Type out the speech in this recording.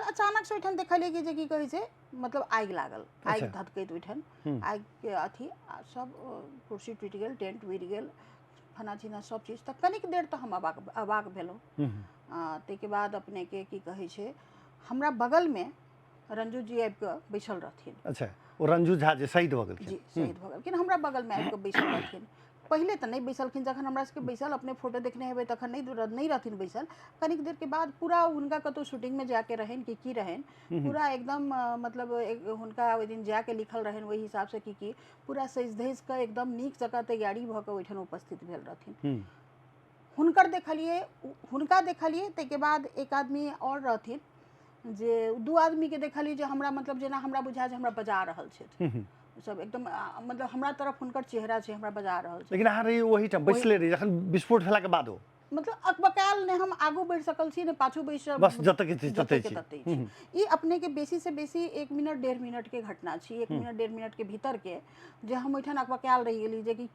बाद अचानक से ओहिठाम देखलियै कि जे की कहै छै, मतलब आगि लागल, आगि धधकैत ओहिठाम आगिके अथी, आ सब कुर्सी टूटि गेल, टेंट उड़ि गेल, फना चिना सब चीज। तऽ कनिक देर तऽ हम अबाक अबाक भेलहुँ। ताहिके बाद अपनेके की कहै छै, हमरा बगलमे रंजू जी आबि कऽ बैसल रहथिन। अच्छा, ओ रंजू झा जे शहीद भऽ गेलखिन। जी, शहीद भऽ गेलखिन, हमरा बगलमे आबि कऽ बैसल रहथिन। पहिले तऽ नहि बैसलखिन, जखन हमरा सबके बैसल अपने फोटो देखने हेबै तखन नहि रहथिन बैसल। कनिक देरके बाद पूरा हुनका कतहु शूटिंगमे जाके रहनि कि की रहनि, पूरा एकदम मतलब हुनका ओहि दिन जाके लिखल रहनि ओहि हिसाबसँ की की पूरा सजि धजि कऽ एकदम नीक जकाँ तैयारी भऽ कऽ ओहिठाम उपस्थित भेल रहथिन। हुनकर देखलियै, हुनका देखलियै। ताहिके बाद एक आदमी आओर रहथिन, जे दू आदमीके देखलियै जे हमरा मतलब जेना हमरा बुझाय जे हमरा बजा रहल छथि सब एकदम, मतलब हमरा तरफ हुनकर चेहरा छै, हमरा बजा रहल छै। लेकिन अहाँ रही ओहिठाम बैसले रही जखन विस्फोट भेलाके बादो? मतलब अकबकायल, नहि हम आगू बढ़ि सकल छी, नहि पाछू बढ़ि सकल, बस जतऽ के छी ततै छी। ततै छी। ई अपने के बेसी से बेसी 1 मिनट 1.5 मिनट के घटना छी, 1 मिनट 1.5 मिनट के भीतर के जे हम ओहिठाम अकबकायल रहि गेली जे कि